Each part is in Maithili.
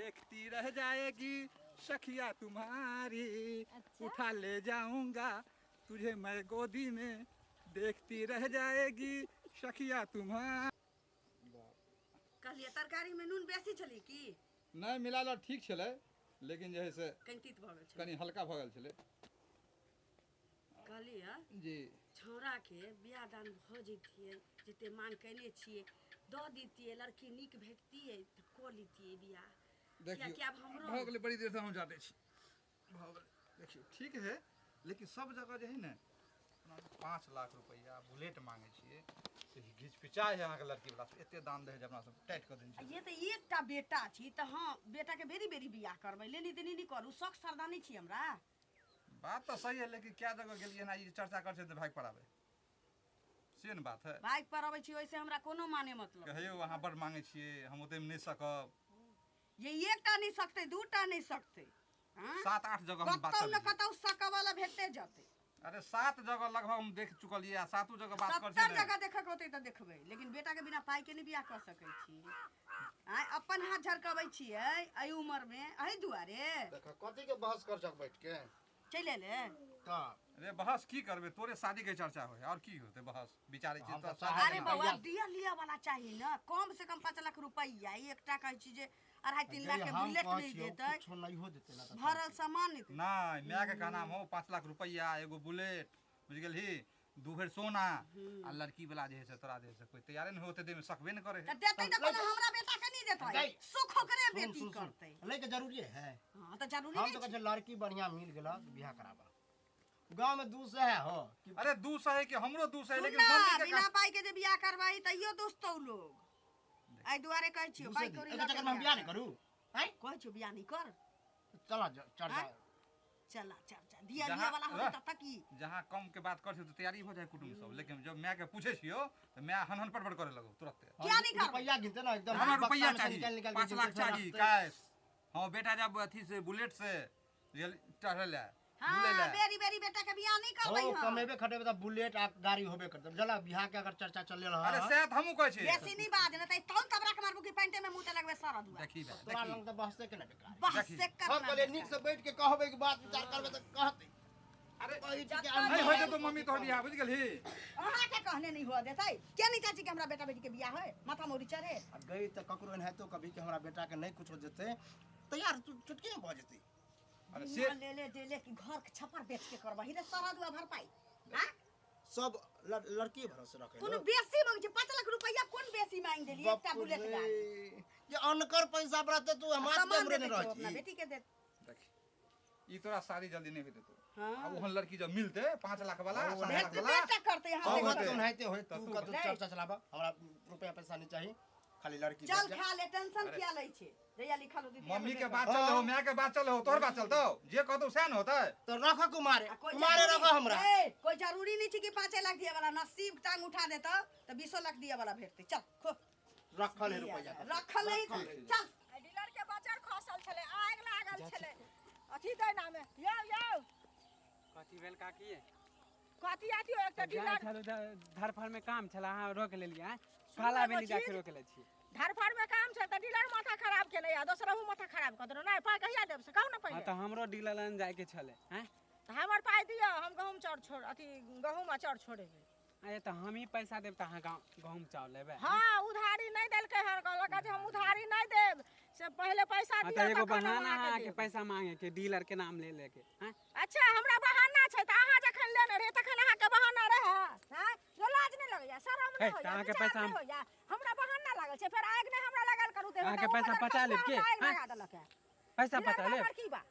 देखती रह जाएगी सखिया तुम्हारी। अच्छा। उठा ले जाऊंगा तुझे मैं गोदी में, देखती रह जाएगी सखिया तुम्हारी। कहलिए तरकारी में नून बेसी छलै की? नहीं मिला ठीक छलै, लेकिन जे है से कनि तीत भऽ गेल छलै, कनि हल्का भऽ गेल छलै। कहलिए जी छौड़ा के बियाह दान भऽ जैतियै, जते मांग केने छियै दऽ दितियै, लड़की नीक भेटतियै तऽ कऽ लितियै बियाह। देखियौ कियाकि आब हमरो भऽ गेलै, बड़ी देरसँ हम जादै छी, भऽ गेलै। देखियौ ठीक है, लेकिन सब जगह जे है ने 5 लाख रुपैआ बुलेट मांगै छियै से घिच पिचाइ है अहाँके लड़की वाला सब, एते दाम दै है जे अपना सब टाइट कऽ देने आ छियै। ये तऽ एकटा बेटा छी तऽ हँ बेटाके बेरी बेरी बियाह करबै, लेनी देनी नहि करू, शौक सरदा नहि छी हमरा। बात तऽ सही है, लेकिन क्या जगह गेलियै ना ई चर्चा कर छै तऽ भागि पर आबै से ने बात है। भागि पर अबै छी ओहिसँ हमरा कोनो माने मतलब। कहियौ अहाँ बड़ मांगै छियै, हम ओतेमे नहि सकब। ये एकटा नहि सकतै, दूटा नहि सकतै, हाँ? 7-8 जगह हम बात कतौ ने करै कतौ सकऽ वाला भेटते जतै। अरे 7 जगह लगभग हम देख चुकलियै आ 7 जगह बात कर 70 जगह देखऽ के होतै तऽ देखबै, लेकिन बेटा के बिना पाई के नहि बियाह कऽ सकै छी। आँय अपन हाथ झरकबै छियै एहि उमर में, एहि दुआरे। देख कथी के बहस कर छक बैठ के? चलि एलै तऽ अरे बहस की करबै, तोरे शादी के चर्चा होय और की होतै बहस? बिचारे छी हम तऽ तऽ शादी अरे केना बौआ होतै? दिया लिया वाला चाही ने, कम से कम 5 लाख रुपैआ। एकटा कहै छी जे 2.5-3 लाख के हम बुलेट कहै नहि छियौ, देतै, किछो नहियो देतै ना तऽ भरल सामान नहि देतै। नहि, माय के कहना हो 5 लाख रुपैआ, एगो बुलेट, बुझि गेलही, 2 भरि सोना आ लड़की वाला जे है से तोरा जे है से कोई तैयारे नहि होते, देमे सकबे नहि करे है। तऽ देतै तऽ कोनो हमरा बेटा के नहि देतै, दै। सुख ओकरे सुन, बेटी सुन, सुन। करतै। लैके जरूरी है। हाँ तऽ जरूरी हम नहि तो कहै छै। छियै लड़की बढ़िया मिल गेल तऽ बियाह कराबा। गाँव में 200 है हो कि अरे 200 है कि हमरो 200 है, सुन लेकिन ना, मम्मी के बिना का पाई के जे बियाह करबाही तैयो दोस्तो लोग, एहि दुआरे कहै छियौ 200 पाई दी। कौड़ी एकर लऽ के चक्कर में हम बियाह बियाह नहि करू? आँय? कहै छियौ बियाह नहि कर। चला चढ़ जा। आँय? चला चल चल दिया जहाँ- लिया वाला होतै रह। तब तक की जहाँ कम के बात कर छियौ तऽ तैयारी हो जाए कुटुम्ब सब, लेकिन जब माय के पूछे छियौ तऽ माय हन हन पटपट करे लगौ तुरंते। किया नहि करबै? रुपैया गिनते ना एकदम हमरा बक्सा रुपैया में से चाही, निकालि निकालि के 5 लाख गिनते फेर चाही रखतै। कैश। हाँ बेटा जब अथी से बुलेट से रेल चढ़े ला, हाँ बुले ला। बेरी बेरी बेटा के बियाह नहीं करबै हो हम। कमेबे खटेबे तऽ बुलेट आ गाड़ी होबे करतै। बुझला बियाह के अगर चर्चा चल रहल अरे है। से तऽ हमहूँ कहै छी। बेसी नहीं बाज न त तौन तबरा के मारबू कि पैंटे में मुंह ते लगबे सारा दुआ। देखी बे, तोरा देखी। लग तऽ बहसे के ना बेकार। बहस देखी। से हम करना कहलियै नीक से बैठ के कहबै कि बात विचार करबै तऽ कहतै। अरे कहै छी कि नहीं होय तो मम्मी तोहर बियाह, बुझ गेलही? अहाँ के कहने नहीं हुआ देतै। के नहीं चाची के हमरा बेटा बेटी के बियाह होय, माथा मौरी चढ़े। आ गई तऽ ककरो एनाहितो कभी कि हमरा बेटा के नहीं कुछो देतै तैयार चुटकी में भऽ जेतै। अरे से ले ले दे ले कि घर के छप्पर बेच के करबही रे सारा दुआ भरपाई। हां सब लड़की भरोसे रखे कोनो बेसी मांग छै 5 लाख रुपैया कोन बेसी मांग देली एकटा बुलेट गाड़ी। ये अनकर पैसा पर तू हमार सामान के देतै रह अपना छी। बेटी के दे। देख ई तोरा शादी जल्दी नहीं होते तो। हाँ। आ ओहन लड़की जब मिलते 5 लाख वाला, 7 लाख भेटबे वाला, टा करतै यहाँ हम देखबै। कतौ नहाइते होय, तऽ तू तू कतौ नहीं। चर्चा चलाबा, हमरा रुपया पैसा नहीं चाही, खाली लड़की चल भेट जाए। खा ले, टेंशन अरे। किया लै छै? जहिया लिखल होतै तहिया मम्मी के भेटबे बात करतै। चल हो, माय के बात चल हो, तोहर बात चलतौ, जे कहतौ सएह ने होतै। तो रख कुमारे, आ कोई कुमारे जरूरी- रख हमरा। ए, कोई जरूरी नहीं छै कि 5 लाख दिए वाला, नसीब टांग उठा देतौ तऽ 20 लाख दिए वाला भेटतै। चल खो। रखल है रुपया। रखल है, चल। आ डीलर के बचर खसल छलै, आगि लागल छलै अथी दैना में। यौ यौ कथी भेल काकी? कथी अथी हो, एकटा जाइ डीलर छलहुँ धरफड़ में काम छलै, अहाँ रोक लेलियै, आँय? सुनू कहला एगो बेनी जाके चीज। रोक लै छी। धरफड़ में काम छै तऽ डीलर माथा खराब केने या दोसरहु माथा खराब कऽ देलहुँ। नहि पाइ कहिया देब से कहू ने हाँ पहिले। तऽ हमरो डीलर लग जाइके छलै, आँय? तऽ हमर पाइ दिअ, हम गहूँम चाउर छोड़ अथी गहूँम आ चाउर छोड़ेबै। अरे तऽ हम ही पैसा देब तऽ अहाँ गहूँम चाउर लेबै? हाँ उधारी नहि देलकै हन, कहलक जे हम उधारी नहि देब, से पहिले पैसा हाँ दिअ तऽ एगो तखन हम बहाना अहाँके अहाँके देब। पैसा मांगे के, डीलर के नाम ले लेके, आँय? अच्छा हमरा बहाना छै तऽ अहाँ जखन लेने रहियै तखन अहाँके बहाना रहै? आँय यो लाज नहि लगैया, शरम हे, नहि तऽ होइया, अहाँके विचार पैसा नहि हम- होइया? हमरा बहाना लागल छै, फेर आगि नहि हमरा लगायल करू देह में, अहाँके तऽ पैसा ऊपर पचा लेब खसुआ के? हमरा आगि आँय? लगा देलक है। पैसा डीलर पचा लेब? हमर की बा?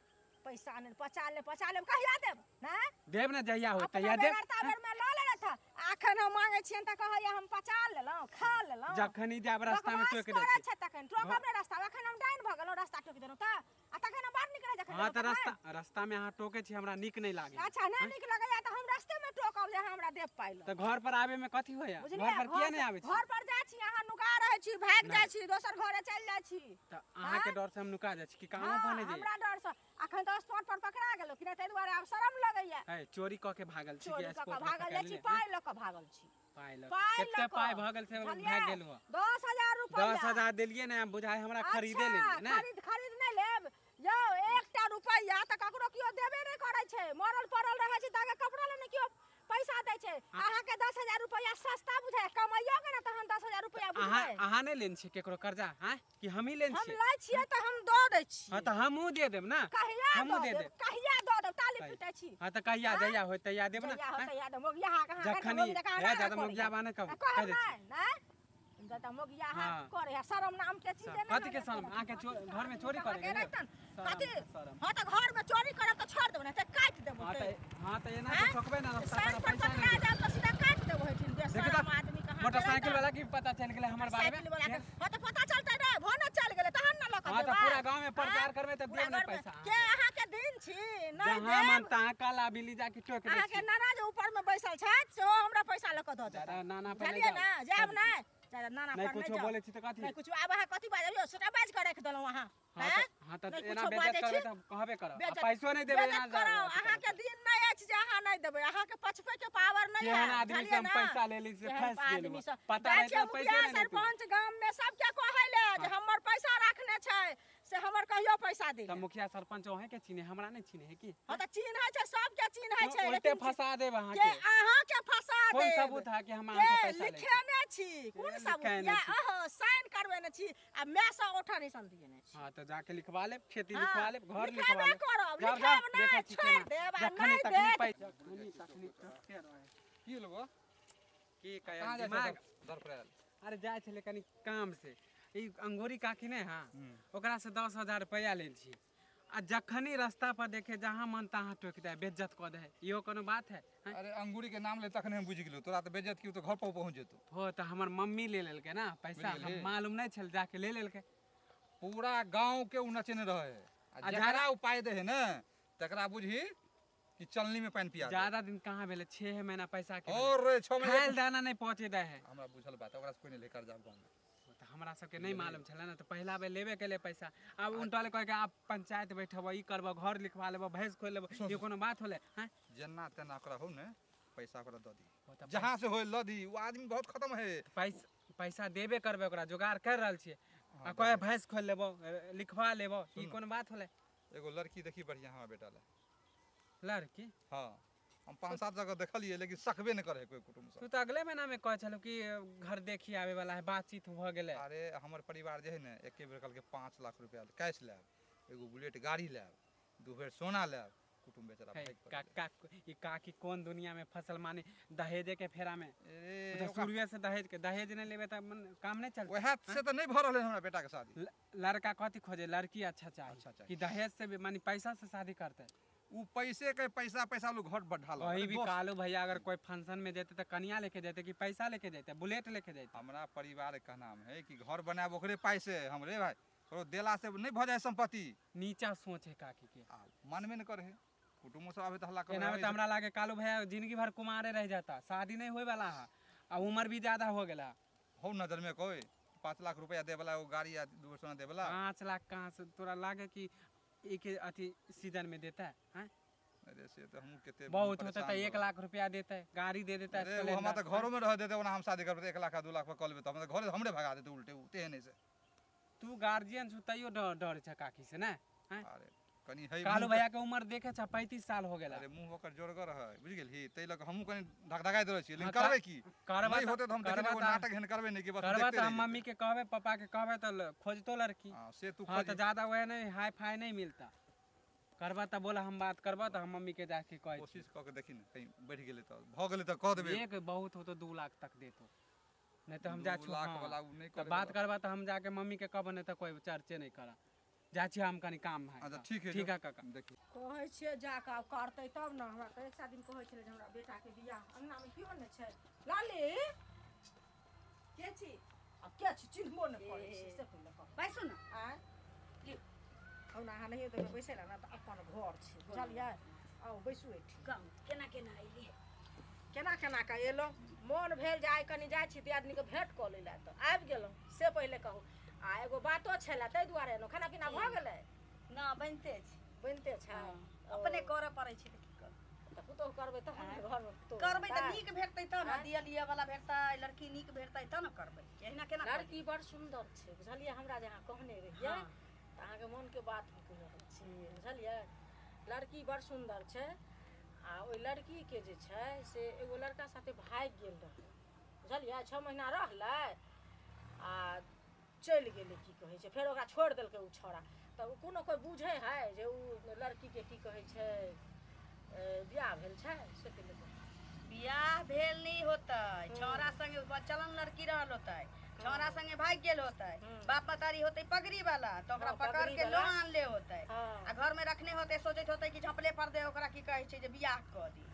पैसा नहि पचा लेब, पचा लेब कहिया देब? नहि देब ने जहिया होत अपना तहिया देब। बेगरता बेर में लऽ लेने था, अखन हम मांगे छियनि तऽ कहैया हम पचा लेलहुँ, खा लेलहुँ। जखन ही जायब रास्ता में बकवास टोकि दै करै छी। छै तखन टोकब ने रास्ता, अखन हम डाइन भऽ गेलहुँ, रास्ता टोकि देलहुँ तऽ आ तखन हम बड़ नीक रहै जखन हाँ लेलहुँ तऽ तखन। रास्ता रास्ता में अहाँ टोके छी, हमरा नीक नहीं लागे। अच्छा नहि नीक लगैया तऽ हम रास्ते में टोकब जे अहाँ हमरा देब पाइ लऽ। तऽ घर पर आबे में कथी होया? बुझलियै? घर पर किया नहीं आबै छी? घर पर जाइ छी अहाँ नुका रहै छी, भागि जाइ नहि। छी, दोसर घरे चलि जाइ छी। तऽ अहाँके डर से हम नुका जाइ छी कि कामो हाँ, पर नहीं जाइए? हमरा डर से अखन तऽ स्पॉट पर पकड़ा गेलहुँ कि नहि, ताहि दुआरे आब शरम लगैया। है चोरी कऽ के भागल छी चोरी कि कऽ के स्पॉट पर भागल जाइ छी, पकड़लियै? पाइ लऽ कऽ भागल छी। पाइ लऽ पाइ कते लऽ कऽ। पाइ भऽ गेल से बुझलियै? भागि गेल हो। 10,000 रुपैआ। 10,000 देलियै ने, बुझाइ हमरा खरीदे अच्छा, लेलियै ने। खरीद खरीद नहि लेने छियै केकरो कर्जा? हाँ कि हमही लेने हम छियै? लै छियै तऽ हम दऽ दै हाँ छियै। तऽ हमहूँ दे देब ना। कहिया हमहूँ दऽ दे देब? देब। कहिया दऽ देब? ताली कहिया? पिटै छी। हाँ तऽ कहिया जहिया होय तहिया देब ना। जहिया होय हाँ? तहिया देब। मोगिया अहाँ जखन मोगिया कहाँ हे ना जादा करै मोगिया है। बा ने कहब, आ कहब कहि दै छी। नहि, नहि। जतऽ मोगिया अहाँ हाँ। करै है, शरम नाम के चीजे नहि कथी के है। शरम? अहाँके घर में चोरी करै अहाँके गेलियै? रहितन। शरम, कथी? शरम। हाँ तऽ घर में चोरी करब तऽ छोड़ि देब, नहि तऽ काटि देब हाँ ओतै। तऽ हाँ तऽ एना आँय? तऽ ठोकबै ना, रस्ता सड़क पर पर पैसा पकड़ा नहि जायब तऽ सीधा काटि देब ओहिठिन। देखी बेशरम तऽ आदमी कहाँ के मोटरसाइकिल रहितन। वाला के भी पता चलि गेलै हमर बारे में। साइकिल वाला के हाँ तऽ पता चलतै नहि, भने चलि गेलै तहन ने लऽ कऽ हाँ तऽ देबै। पूरा गाँव में प्रचार आँय? करबै तऽ पूरा देब नहि घरमे। पैसा। के अहाँके दिन छी? नहि जहाँ मन देब। तहाँ काला बिल्ली जाके टोक दै अहाँके छी। नाना जे ऊपर में बैसल छथि सेहो हमरा पैसा लऽ कऽ दऽ जादा देता। नाना पर नहि बुझलियै जाउ। ने? जायब नहि, जादा नाना नहि पर नहि कुछो जाउ। बोलै छी तऽ कथी? नहि कुछो। आब अहाँ कथी बाजब यौ? सबटा बाजि कऽ राखि देलहुँ अहाँ। हाँ आँय? तऽ हाँ तऽ नहि एना कुछो बेइज्जत बाजै करबै छी। तऽ कहबे करब। आ बेइज्जत पैसो नहि देबै एना बेइज्जत करब। अहाँके दिन नहि अछि जे अहाँ नहि देबै। अहाँके पछबै के पावर नहि केहन है, आदमी से बुझलियै हम ने? पैसा लेली से केहन फँसि गेलहुँ। आदमी सब। पता जाइ रहै छियै तऽ पैसे मुखिया नहि लेतू। सरपञ्च गाम में सबके कहै ले जे हमर पैसा राखने छै से हमर कहियो पैसा दे। तऽ मुखिया सरपंच अहें के चिन्है, हमरा नहि चिन्है है की? हाँ तऽ चिन्है छै, सबके चिन्है छै। उल्टे लेकिन फंसा देब के अहाँके। अहाँके फंसा कोन देब? सबूत है कि हम के अहाँके पैसा लै छी? लिखेने छी? कोन के सबूत? लिखेने या छी? अहाँ साइन करबेने छी आ my सँ ओठा निशान दिएने छी। हाँ तऽ जाके लिखवा लेब, खेती हाँ, लिखवा लेब, घर लिखेबे लिखवा लेब। करब, जाउ, जाउ, लिखेब नहि, देखै छी छोड़ि केना। देब आ जखनी नहि तखनी देत। पैसा जखनी तखनी टोकते रहै। की होलो? की कहै कहाँ जाइ दिमाग छै धरफड़ायल? अरे जाइ छलै कनि काम से। ई अंगूरी काकी नहि हाँ, ओकरा से 10,000 रुपैआ लेल छी आ जखनी रास्ता पर देखे जहाँ मन तहाँ टोकि दे, बेइज्जत कऽ दे। इहो कोनो बात है? हैं? अरे अंगूरी के नाम ले तखने हम बुझि गेलहुँ तोरा तऽ बेइज्जत की, तो घर पर पहुँच जेतौ। हो तऽ हमर मम्मी ले लेलकै ना पैसा। बुझि हम गेलही? मालूम नहि छल, जाके ले लेलकै। पूरा गांव के उ नचेने रहे है आ आ जकरा उपाय दे है ने तकरा बुझी कि चलनी में पानि पिया दे। ज्यादा दिन कहाँ भेलै, 6 महीना पैसा के भेलै। और रे 6 महीना खायल दाना नहि पहुँचे दै है। हमरा बुझल बात है, ओकरा से कोई नहीं ले कर्जा गांव में। तऽ हमरा सबके नहि मालूम छलै ने, तऽ पहिला बेर लेबे केलै पैसा। आब उनटल कहि के आब पंचायत बैठबो, ई करबो, घर लिखवा लेबो, भैंस खोलि लेबो। ई कोनो बात होलै? हैं? जेना तेना ओकरा हो ने पैसा ओकरा दऽ दी, हो तऽ जहाँ से होय लऽ दी। वो आदमी बहुत खत्म है। पैसा देबे करबै, ओकरा जोगाड़ कर रहल छियै। आ कहे भैंस खोलि लेबो, लिखवा लेबो, ई कोनो बात होलै? एगो लड़की देखी बढ़िया हमरा बेटा ला। लड़की? हाँ, हम 5-7 जगह देखलिए लेकिन सकबे नहीं करे कोई कुटुम्ब तू सब। तऽ अगले महीना में कहै छलू कि घर देखी आबे वाला है, बातचीत भऽ गेलै। अरे हमर परिवार जे है ने एके बेर कहलकै 5 लाख रुपया कैश लेब, एगो बुलेट गाड़ी लेब, 2 भरि सोना लेब। कुटुम्ब बेचारा हे, भागि पड़लै। काका ई काकी कोन दुनिया में फसल माने दहेजे के फेरा में। ए, तऽ ओकरा- शुरुए से दहेज के, दहेज नहि लेबै तऽ मन काम नहि चलतै। वएह से तऽ नहीं भऽ रहल है हमरा बेटा के शादी। लड़का कथी खोजे? लड़की अच्छा चाही। अच्छा चाही। कि दहेज से भी माने पैसा से शादी करते? उ पैसे के पैसा पैसा लोग घर बढ़ा कहीं लो। भी कालू भैया अगर कोई फंक्शन में जेते तऽ कनिया लेके जेते कि पैसा लेके जेते, बुलेट लेके जेते? हमरा परिवार के कहनाम है कि घर बनायब ओकरे पाइ से, हमरे भाई ककरो देला से नहीं भऽ जाए संपत्ति। नीचा सोच है काकी के। आ मानबे नहीं करे है, कुटुम्बो सब आबे तऽ हल्ला करे। एना में तऽ हमरा लागे कालू भैया जिंदगी भर कुमारे रह जाता, शादी नहीं होए वाला है आ उम्र भी ज्यादा हो गेला। हो नजर में कोई 5 लाख रुपया दे वाला, वो गाड़ी आ 2 सोना दे वाला। 5 लाख कहाँ से तोरा लागे कि एक अथी सीजन में देता है? हैं? अरे से तो हमहूँ कते बहुत होता परेशान तो 1 भऽ लाख रुपया देते, गाड़ी दे देता। अरे वो हमरा तऽ घरो में रह देते, ओना हम शादी करबै तऽ 1 लाख आ 2 लाख पर कऽ लेबै तऽ हमरा घरे हमरे भगा देते उल्टे उते नहीं से। तू गार्जियन छु तैयो डर डर छै काकी से ने? हैं? अरे कनी है कालू मुँह भैया के उम्र देखे छ, 35 साल हो गेला। अरे मुँह ओकर जोरगर है, बुझि गेलही? ताहि लऽ कऽ हमहूँ कनी धकधकाइत रहै छियै, लेकिन हाँ, करबै की? करबा नहि तऽ- होतै तऽ हम देखै करबा एगो तऽ- नाटक एहन करबै नहि कि बस करबा देखते तऽ हम रहि मम्मी के कहबै, पापा के कहबै तऽ खोजतो लड़की। जेतै। हाँ, से तू हाँ खोज। तऽ ज्यादा वह नहीं, हाई फाई नहीं मिलता। करबा तऽ बोला, हम बात करबा तऽ हम मम्मी के जाके कहै छी। कोशिश कऽ के देखी ने, कहीं बढ़ि गेलै तऽ भऽ गेलै तऽ कऽ देबै। एक बहुत हो तो 2 लाख तक देतो, नहीं तो हम जा 2 छु। लाख हाँ। वाला उ नहि तऽ करे बात वाला। करबा तऽ हम जाके मम्मी के कहबो, नहीं तऽ कोई चर्चे नहीं करा। जा छी हम, कनी काम है। अच्छा ठीक है, ठीक जो। है काका। देखी कहै छियै जाकऽ आब करतै तब ने। हमरा तऽ एक दिन कहै छलै जे हमरा बेटाके बियाह। अङ्गनामे केओ नहि छै। लाली के छी? आब के छी चिन्हबो नहि करै छी से पहिले कहू। बैसू ने। आँय लिउ, हमरा अहाँ नहिए देबै बैसै लए ने तऽ अपन घर छै, बुझलियै? आउ बैसू एहिठाम। कहू केना केना अयली? केना केना कऽ एलहुँ, मोन भेल जे आइ कनि जाइ छी दियादनीके भेँट कऽ लै लए तऽ आबि गेलहुँ। से पहिले कहू। आ एगो बातो छलै ताहि दुआरे एलहुँ। खाना पीना भऽ गेलै? ना, बनिते छै। बनिते छै? अपने करऽ पड़ै छै तऽ की करबै? तऽ पुतोहु करबै तहन ने घरमे पुतोहु करबै तऽ हेतै। नीक भेटतै तब ने, दियल लिअ वाला भेटतै, लड़की नीक भेटतै तब ने करबै, एहिना केना करबै? लड़की बड़ सुन्दर छै, बुझलियै? हमरा जे अहाँ कहने रहियै तऽ अहाँके मोनके बात हम कहि रहल छी, बुझलियै? लड़की बड़ सुन्दर छै आ ओहि लड़कीके जे छै से एगो लड़का साथे भागि गेल रहै, बुझलियै? 6 महीना रहलै आ चलि गेलै की कहै छै फेर ओकरा छोड़ि देलकै ओ छौड़ा। तऽ ओ कोनो कोइ बुझै है जे ओ लड़कीके की कहै छै बियाह भेल छै से पहिले कहू। बियाह भेल नहीं होतै, छौड़ा संगे चलन लड़की रहल होतै, छौड़ा संगे भागि गेल होतै, बाप मतारी होतै पगड़ी वाला तऽ ओकरा पकड़ के लो आनले होतै आ घर में रखने होतै, सोचैत होतै कि झपले पर दे ओकरा की कहै छै जे बियाह कऽ दी।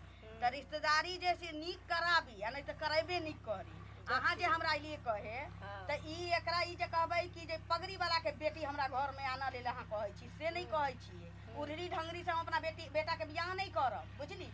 तऽ रिश्तेदारी जे से नीक कराबी आ नहि तऽ करेबे नीक करी। अहाँ जे हमरा अलियै कहे तऽ ई एकरा ई जे कहबै कि जे पगड़ी वाला के बेटी हमरा घर में आनऽ लेल अहाँ कहै छी से नहि कहै छियै। उधरी ढंगरी से हम अपना बेटी बेटा के बियाह नहि करब, बुझली?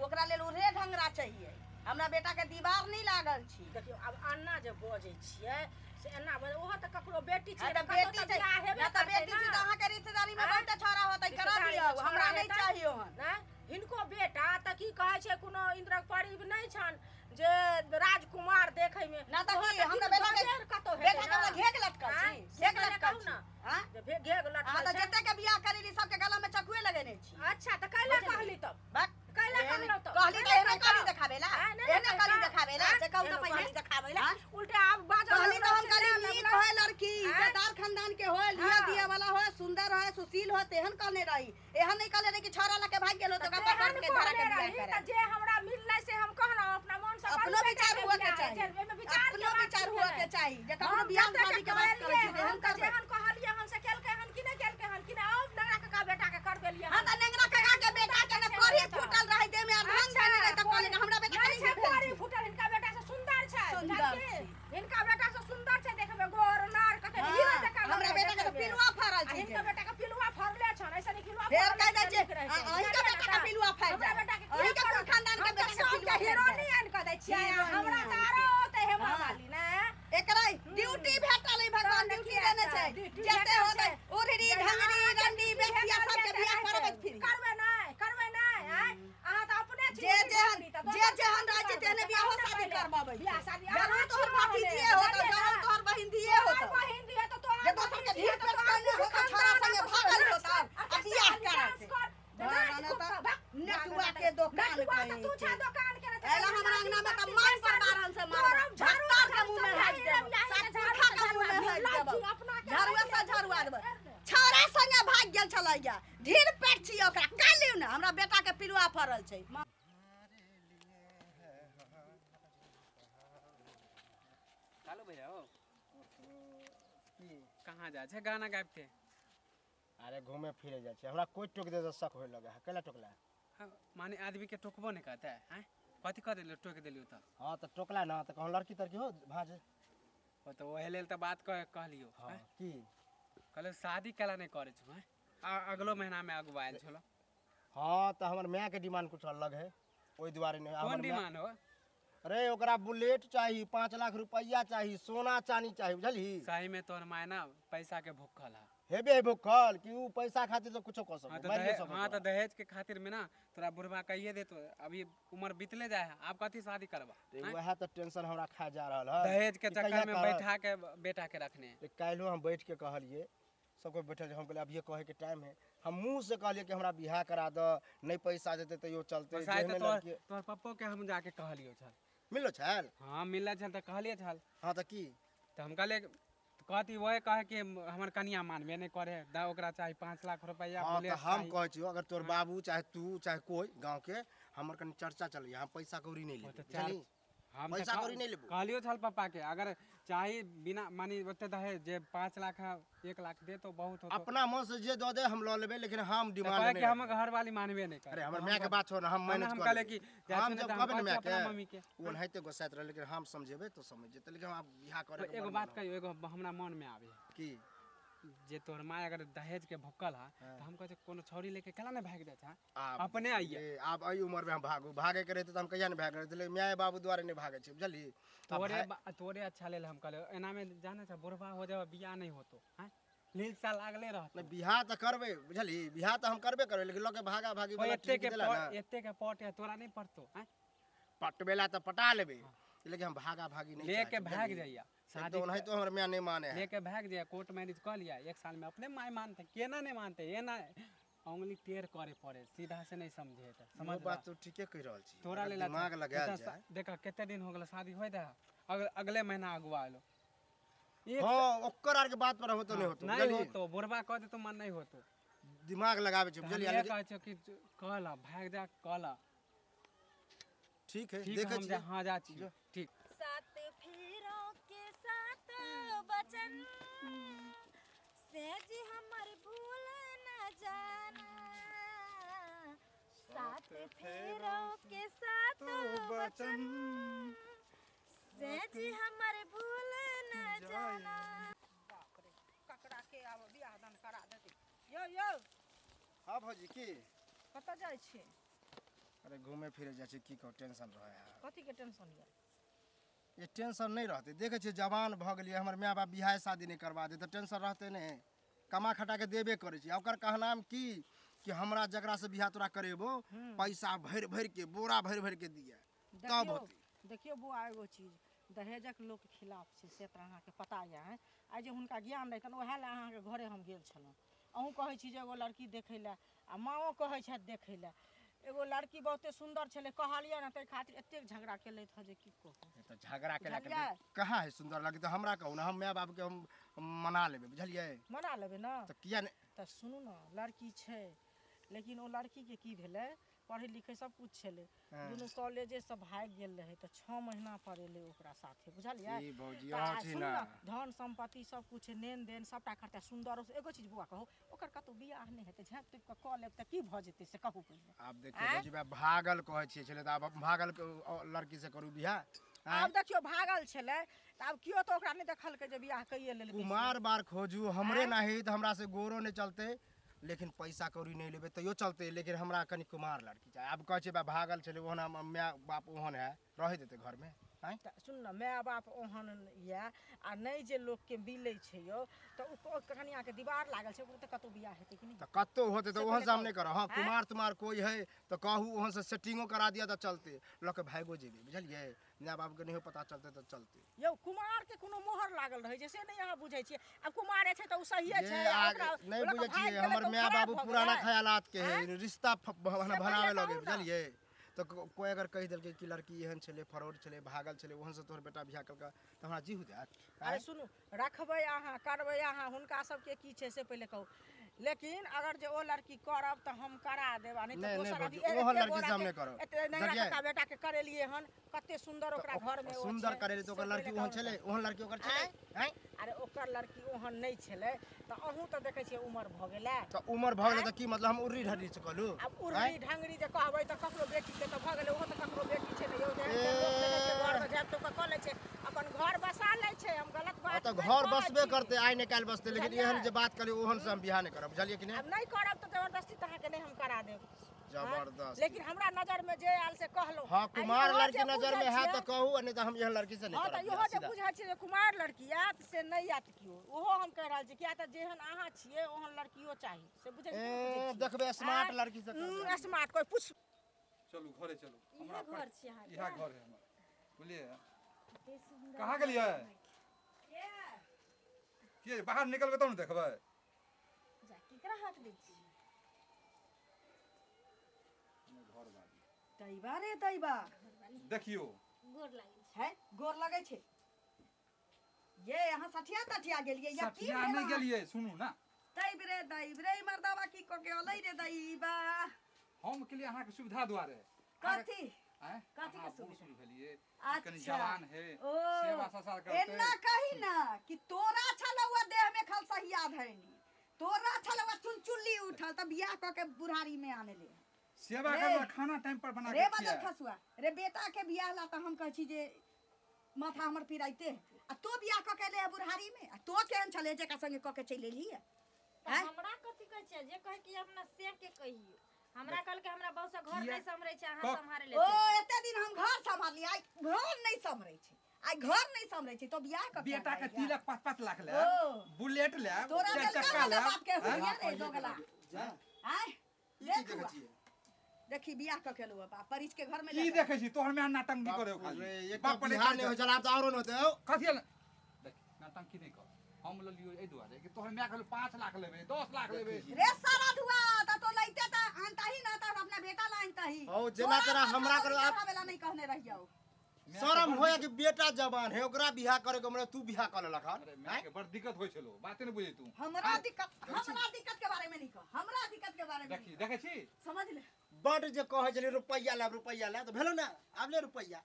ओकरा लेल उधरे ढंगरा चाहिए, हमरा बेटा के दीवार नहीं लागल छी। देखियौ आब अन्ना जे बजै छियै से एना बजै, ओहो तऽ ककरो बेटी छै, तऽ बेटी छै ना, तऽ बेटी छी तऽ अहाँ के रिश्तेदारी में बहुत छौड़ा होतै, करा दियौ, हमरा नहीं चाहिए ओहन। ना हिनको बेटा तऽ की कहै छै कोनो इन्द्रक परीब नहि छनि जे राजकुमार देखै में ना, तऽ की हमरा बेटा के कतौ बेटा के हमरा घेग लटकल छी, घेग लटकल छी हां, जे घेग लटकल। अहाँ तऽ जते के बियाह करेली सबके गला में चकुए लगेने छी। अच्छा तऽ कैला कहली तब? बक कैला कहलौ तब? कहली तऽ एने कहली देखाबेला, एने कहली देखाबेला, से कहू तऽ पहिले देखाबेला, उल्टे आब बाजल। कहली तऽ हम कहली नीक होय लड़की, इज्जतदार खानदान के होय, लिया दिया वाला होय, सुंदर होय, सुशील होय, तेहन कहने रही। एहन नहीं कहले रही कि छौड़ा लके भागि गेल होत ओकरा पकड़ के धरा के बियाह करे। तऽ जे हमरा मिललै से हम कहलौ, अपना मन से अपनो विचार हुआ के चाही, अपनो विचार हुआ के चाही जे ककरो बियाह शादी के बात करै छी तेहन करबै। जेहन कहलियै हम से केलकै हन कि नहि केलकै हन कि नहि? आब नेंगरा काका बेटा के करबेलियै। हां तऽ नेंगरा काका के बेटा के ने करी फूटल रहै देह में ढंग देने रहै तऽ कहले हमरा बेटा नहीं छै करी फूटल, हिनका बेटा से सुंदर छै, सुंदर छै, हिनका बेटा से सुंदर छै देखबै गोर नार कते हीरो जकाँ। हमरा बेटा के पिलुआ फरल छै, हिनका बेटा के पिलुआ फरले छन, ऐसे नहीं पिलुआ फेर कह दै छै अहिंका बेटा के पिलुआ फर हमरा बेटा के अहिंका कुल खानदान के बेटा के पिलुआ हीरो नहीं आन क दै छियै हमरा त आरो होते हेमा वाली ने। एकरा ड्यूटी भेटल है, भगवान ड्यूटी देने छै, जते होते उधरी ढंगरी रंडी बेसिया सब के बियाह करबै फिर करबै नै, करबै नै। आय अहाँ त अपने छी जे जेहन जे जेहन रहै छै तेहने बियाहो शादी करबाबै। बियाह शादी जरूर तोहर भतीजिए होतौ, जरूर तोहर बहिन दिए होतौ, बहिन दिए त तोहर जे दोसर के ढील पेट करने होतौ, छौड़ा संगे भागल होतौ आ बियाह कराते। नेटुआ के दोकान कहीं तू छा दोकान के एला हमरा अंगना में त मान पर बारहन से मारब, झत्तार के मुंह में हाथ देब, सात के मुंह में हाथ देब, झाड़ुआ से झाड़ुआ देब। छौड़ा संगे भाग गेल छलैया, ढील पेट छी ओकरा कालियो ने, हमरा बेटा के पिलुआ फरल छै। कालू भैया हो कहाँ जा छै गाना गाबि के? अरे घूमे फिरे जाइ छै, हमरा कोइ टोक दे तऽ शक होय लगे है। कैला टोकला? माने आदमी के टोकबो नहीं करता है, हैं? कथी कह देलियो टोक देलियो तऽ? हाँ तऽ टोकला ना तऽ कहूँ लड़की तड़की हो भाँज। ओ तऽ ओहे लेल तऽ बात कहलियो। हाँ की कहलियो शादी कैला नहीं करै छौ? हैं, अगलो महीना में अगुआ आयल छलो। हाँ तऽ हमर माय के डिमांड कुछ अलग है, ओहि दुआरे नहीं। कोन डिमांड हो? अरे ओकरा बुलेट चाही, 5 लाख रुपया चाही, सोना चानी चाही, बुझलही? सही में तोहर माय ना पैसा के भूखल है। हेबे भूखल कि उ पैसा खातिर तो कुछो कर सको। हाँ तो दहेज के खातिर में ना तोरा बुढ़वा कहिए दे तो अभी उम्र बीतले जाए है, आप कथी शादी करबा? वएह तो टेंशन हमरा खा जा रहल है, दहेज के चक्कर में बैठा के बेटा के रखने। काल्हिो हम बैठ के कहलिए, सब कोई बैठल, हम कहलिए अभी कहे के टाइम है, हम मुँह से कहलिए कि हमरा बियाह करा द, नहीं पैसा देते तैयो चलते। तोहर पप्पो के हम जाके कहलियो छल। मिललो छल? हाँ मिलल छल तऽ कहलिए छल। हाँ तऽ की? तऽ हम कहलिए कहती वह कहे कि हमर कनिया मानबे नहीं करे, दा ओकरा चाही 5 लाख रुपया। हाँ तऽ हम कहै छियौ अगर तोर बाबू चाहे तू चाहे कोई गाँव के हमर कनी चर्चा चलैया, हम पैसा कौड़ी नहीं लेबै, बुझलही? हम पैसा कौड़ी नहीं लेबो। कहलियो छल पप्पा के अगर चाही बिना मानी ओते दहेज जे 5 लाख 1 लाख दे तो बहुत होतो। अपना मन से जे दऽ दे हम लऽ लेबै, लेकिन हम डिमांड नहीं। कि हमर घर वाली मानबे नहीं करे। अरे हमर माय के बात छोड़, हम मैनेज कर लेबै। कि हम जब कहबै ने माय के ओ ओनाहिते गोसाइत रहै, लेकिन हम समझेबै तो समझ जेतै। लेकिन हम बियाह करे एगो बात कहियो, एगो हमरा मन में आबे की जे तोहर माय अगर दहेज के भुक्कल है तो हम कहै कोनो छौड़ी लेके केला नहीं भागि जाइ छै? अपने आइए। आब एहि उम्र में हम भागू, भागे के रहते तऽ हम कहिया नहीं भागे रहते, लेकिन my बाबू दुआरे नहीं भागे छै, बुझलही? तोरे अच्छा लेल हम कहलियो, एना में जाने छै बुढ़बा हो जाबे बियाह नहीं होतो, हैं लीलसा लागले रहत। नहीं बियाह तऽ करबै, बुझलही? बियाह तऽ हम करबे करबै, लेकिन लऽ के भागा भागी वाला ठीक देला ना। एते के पट है तोरा नहीं पड़तो, हैं? पटबेला तऽ पटा लेबै, लेकिन हम भागा भागी नहीं लेके भाग जाइया। शादी तो नहीं तो हमर माय नहीं माने है, लेके भाग जाइया, कोर्ट मैरिज कर लिया, 1 साल में अपने my मानते, केना नहीं मानते, एना उंगली टेढ़ करे पड़े, सीधा से नहीं समझे त। समझ बात तो ठीके कहि रहल छी, तोरा लेल दिमाग लगायल जाय। देखा कते दिन हो गेल शादी होय दे, अगले महीना अगुआ आलो। एक हाँ ओकर आर के बात पर होतो नहीं होतो नहीं बुझलियै? होतो, बुढ़बा कह देतो मन नहीं होतो। दिमाग लगावे छै तऽ हम बुझलियै? इएह कहै छियौ कि कह ला, भागि जा कह ला। ठीक है ठीक देखै हम छियै। हाँ जा छियै। ठीक। सात फेरों के सात बचन से जी हमर भूल न जाना, सात फेरों के सात बचन से जी हमर भूल न जाना। बाप रे, ककरा के आब बियाह दान करा देतै। यौ यौ। हाँ भौजी की कतऽ जाइ छी? अरे घूमे फिरे जाइ छी, की कहू टेंशन रहै है। कथी के टेंशन यऽ? ये टेंशन नहीं रहते, देखै छियै जवान भऽ गेलियै, हमर माय बाप बियाह शादी नहीं करवा दे तऽ टेंशन रहते नहीं, कमा खटा के देबे करै छी। आ ओकर कहनाम की कि हमरा जकरा से बियाह तोरा करेबो पैसा भरि भरि के बोरा भरि भरि के दिया तब होतै। देखियौ बौआ एगो चीज, दहेजक लोक खिलाफ छै से तऽ अहाँके पता यऽ। आइ जे हुनका ज्ञान रहितनि ओएह लए अहाँके घरे हम गेल छलहुँ। अहूँ कहै छी जे एगो लड़की देखै लए आ माँओ कहै छथि देखै लए। एगो लड़की बहुते सुन्दर छलै, कहलियै ने ताहि खातिर एतेक झगड़ा केलथि हँ जे की कहू। तऽ झगड़ा केला के बुझलियै? कहाँ है सुन्दर लड़की? तऽ हमरा कहू ने, हम माय बाप के हम मना लेबै बुझलियै? मना लेबै ने तऽ किया नहि? तऽ सुनू ने, लड़की छै लेकिन ओ लड़कीके की भेलै, पढ़ै लिखै सब कुछ छलै, दुनू कॉलेजे से भागि गेल रहै तऽ 6 महीना पर एलै ओकरा साथे बुझलियै? ई भौजी तऽ अहाँ आ छी सुनू ना। ने, धन सम्पत्ति सब कुछ लेन देन सबटा करतै सुन्दर। एगो चीज बौआ कहू, ओकर कतहु बियाह नहि हेतै, झाँपि तोपि कऽ कऽ लेब तऽ की भऽ जेतै से कहू पहिले। आब देखियौ भौजी बा भागल कहै छियै छलै तऽ आब भागल के लड़की से करू बियाह? आब देखियौ भागल छलै तऽ आब केओ तऽ ओकरा नहि देखलकै जे बियाह कैये लेलकै। कुमार बार खोजू, हमरे नाही तऽ हमरा से गोरो नहि चलतै, लेकिन पैसा कौड़ी नहीं लेबै तैयो चलतै, लेकिन हमरा कनि कुमार लड़की चाही। आब कहै छै बा भागल छलै ओहन हम माय बाप ओहन है रहै देतै घरमे? आँय तऽ सुन ने, माय बाप ओहन यऽ आ नहि जे लोकके मिलै छै यौ तऽ ओ कनियाके दीवार लागल छै, ओकरो तऽ कतहु बियाह हेतै कि नहि? तऽ कतहु होतै तऽ से ओहन से हम पहिले नहि करब। हाँ आँय? कुमार तुमार कोइ है तऽ कहू, ओहन से सेटिंगो करा दिअ तऽ चलतै, लऽ के भागियो जेबै बुझलियै? माय बापके नहियो पता चलतै तऽ चलतै। यौ कुमार के कोनो मोहर लागल रहै छै से नहि अहाँ बुझै छियै। आब कुमारे छै तऽ ओ सहिए ये छै आ ओकरा नहीं ओ लऽ कऽ बुझै भागि छियै, गेलै हमर तऽ ओ माय खराब बाबू भऽ पुराना गेलै? ख्यालात के है, आँय? रिश्ता से पहिले बनावे लगे कहू ने। बुझलियै? तऽ कोइ अगर कहि देलकै कि लड़की एहन छलै, फरौड छलै, भागल छलै, ओहन से तोहर बेटा बियाह केलकै तऽ हमरा जी देत? अरे सुनू, रखबै अहाँ करबै अहाँ, हुनका सबके की छै से पहिले कहू। लेकिन अगर जे ओ लड़की करब तऽ हम करा देब, आ नहि तऽ नहि, दोसर भौजी, अभी ओहन एते लड़की से हम गोरा नहि करब। एते नैहरा बुझलियै? कक्का बेटा के करेलियै हन, कते सुन्दर ओकरा घर में ओ सुन्दर छै, करेली तऽ से ओकर लड़की पहिले ओहन कहू छलै? ने। ओहन लड़की ओकर छलै? आँय? अरे ओकर लड़की ओहन नहि छलै तऽ अहूँ तऽ देखै छियै उमर भऽ गेलै। तऽ उमर भऽ गेलै तऽ की मतलब हम उर्री ढर्री से कहलू? आब उर्री ढंगरी जे कहबै तऽ ककरो बेटी के तऽ भऽ गेलै, ओहो तऽ ककरो बेटी छै ने यौ। जेहन तेहन लोक देखै छियै घरमे झाँपि तोपि कऽ कऽ लै छै, अपन घर बसा लै छै। हम गलत बात तऽ नहि घर कहै बसबे छी। करतै, आइ नहि काल्हि बसतै, लेकिन बुझलियै? एहन जे बात करी ओहन से हम बियाह नहि करब बुझलियै कि नहि? आब नहि करब तऽ जबरदस्ती तऽ अहाँके नहि हम करा देब। जबरदस्त। लेकिन हमरा नजर में जे आयल से कहलहुँ। हाँ आ कुमार इहो लड़की जे नजर में बुझै है छियै- तऽ कहू, आ नहि तऽ हम एहन लड़की से नहीं हाँ तऽ करब इहो बियाह, जे सीधा। बुझै छियै जे कुमार लड़की आयत से नहि आयत केओ, ओहो हम कहि रहल छी, किया तऽ जेहन अहाँ छियै ओहन लड़कियो चाही, से बुझै छियै कि नहि बुझै ए, छियै? देखबै स्मार्ट आँय? लड़की से करबै। स्मार्ट कोइ पूछ। चलू घरे चलू। हमरा इहे घर छी अहाँके? इएह घर है हमर, बुझलियै? कते सुन्दर। कहाँ गेलियै? के बाहर निकलबै तब ने देखबै। जा केकरा हाथ दै छी? घर बारी। दैबा रे दैबा। देखियौ गोर लागै छै। है गोर लगै छै। ये अहाँ सठिया तठिया गेलियै या की सठिया भेल नहि अहाँ? गेलियै, सुनू ना। दैब रे दैब रे मर्दाबा की कऽ के अलै रे दैबा। हम के लिए अहाँके सुविधा दुआरे। कथी? आँय? कथी के अहाँ बूढ़ सुविधा? सूढ़ भेलियै, अच्छा। कनि जवान है, ओ सेवा ससार करतै। एना कही ना कि तोरा छलौआ देह में खलसहिया धैनी, तोरा छलौआ चुनचुल्ली उठल तऽ बियाह कऽ के बुढ़ारी में आने ले। सेवा रे। करला खाना टाइम पर बना रे के बदल खियाए। खसुआ रे, बेटा के बियाह ला तऽ हम कहै छी जे माथा हमर पिराइते है, आ तो बियाह कऽ के एले है बुढ़ारी में, आ तो केहन छले जेकरा संगे कऽ के चलि एलही है? तऽ आँय? हमरा कथी कहै छियै? जे कहै कि अपना से के कहियौ। हमरा कहलकै हमरा बहू से घर किया? नहि सम्हरै छै, अहाँ सम्हारे ओ ले। एते दिन हम घर सम्हारली, आइ घर नहि सम्हरै छै, आइ घर नहि सम्हरै छै, तो बियाह कऽ के बेटा के आनलियै। तिलक 5-5 लाख ओ। लेब, बुलेट लेब, तोरा चारि देलका चक्का वाला लेब। बाप के आँय? हुइया रे दोगला। जा। आँय? ई की देख देखै हुआ। छियै? देखी बियाह कऽ के एलहुँ बाप परिच के घर में की ले देखै छी? तोहर माय नाटंकी बाप करे रे, खाली। एक बाप तऽ पर बियाह नहि होइ छल, आब तऽ औरो नहि होतै हौ। कथी आयल? देख, नाटंकी नहि कर। हम लेलियो एहि दुआरे कि तोहर माय कहलू 5 लाख लेबै, 10 लाख लेबै। रे सारा धुआ त तो लैते त आनताही ना त अपना बेटा ला आनताही। हौ, जेना तोरा तेना माथा हमरा कौड़ी कर- चढ़ावे ला नहीं कहने रहियौ। शरम होया कि बेटा जवान है ओकरा बियाह करे के हमरा तू बियाह कर लेलक हन अरे माय के बड़ दिक्कत होय छलो, बाते नै बुझै तू। हमरा दिक्कत, हमरा दिक्कत के बारे में नहीं कह, हमरा दिक्कत के बारे में देखी, देखै छी? समझ ले। बड जे कहै छली रुपैया लाब रुपैया ला तऽ भेलो ना, आब ले रुपैया।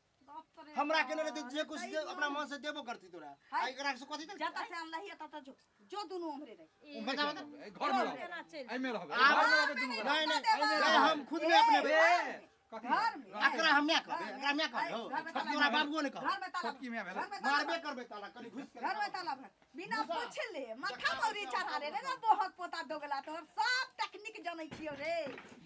हमरा केने रहती जे कुछ दे, अपना मन से देबो करती तोरा। आ एकरा से कथी देलकै? जता से आनलही तता जो जो दुनू उम्हरे रही। बता बता। ए, घर में रहबै। केना चलि एहिमे रहबै। आब- घर में रहबै दुनू गोरा। नहीं नहीं देबो। नहीं, हम खुद में अपने ए, कथी? घर में। एकरा हम ना कहबै, एकरा मैं कहबै हो। घर में ताला तोरा भर। बाबुओ ने कहबै। घर में ताला छोटकी माय भेलै। घर में ताला मारबे भर। करबै ताला कनी घुस के। घर में ताला भर। बिना पूछले माथा मौरी चढ़ा रे ना, बहुत पोता दोगला तोहर सब टेक्निक जनै छियो रे।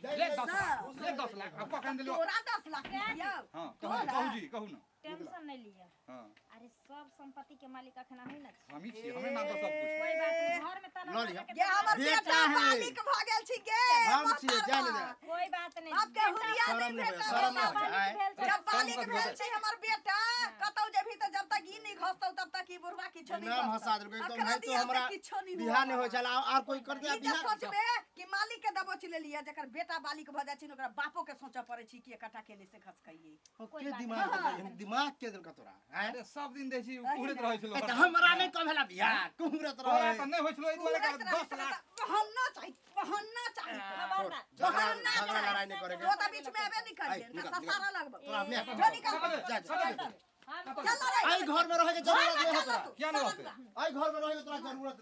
ले 10 लाख, ले 10 लाख। अब कखन देलियौ? तोरा 10 लाख दियौ। हाँ, कहू तोरा? कहू जी, कहू ना। टेंशन नहीं लिअ। हाँ, अरे सब संपत्ति के मालिक अखन अहीं न छी। हमही छी, हमरे नाम पर सब कुछ। कोई बात नहीं, घर में ताला लऽ लगा लिअ। के गे हमर बेटा बेटा है। मालिक भ गेल छी गे। हम छियै, जाय ने दे। कोई बात नहीं। बाप के हुरिया शरम नहीं नहि होय, भेटल। शरम नहि होय। बालिक भेल छै। जब बालिक शरम भेल कथी छै हमर बेटा, कतौ जेबही तऽ जब तक ई नहि घसतौ तब तक ई बुढ़वा किछो नहि नाम घसतौ। हंसा देलकै एकदम। अकरा नहीं तो दिया से हमरा किछो नहि बियाह नहीं हुआ। होइ छल आर कोई कर दिया ई जे बियाह। सोचबे कि मालिक के दबोच लेलियै, जकर बेटा बालिक भऽ जाइ छै ने, ओकरा बापो के सोचऽ पड़ै छै कि एकटा केने से खसकैयै। के दिमाग देलकै? दिमाग के देलकै तोरा? हैं? अरे सब दिन दै छी, कुहरैत रहै छलो। ए, तऽ हमरा नहि कहेला बियाह कुहरत तोरा रहे। तऽ नहि होइ छलो, एहि दुआरे कुहरैत कि रहै 10 लाख। बहन्ना चाही, बहन्ना चाही। खबरदार। बहन्ना झगड़ा चाही। लड़ाई नहि करे के। तो तऽ बीच में एबे नहि करियै, ऐ, निकल, ससारा लगबौ। तोरा मैं जो निकल। जा, जा, जा। हम चल रे। एहि घर में रहे के जरूरत नहीं है तोरा। किया नहि रहतै? एहि घर में रहे के तोरा जरूरत।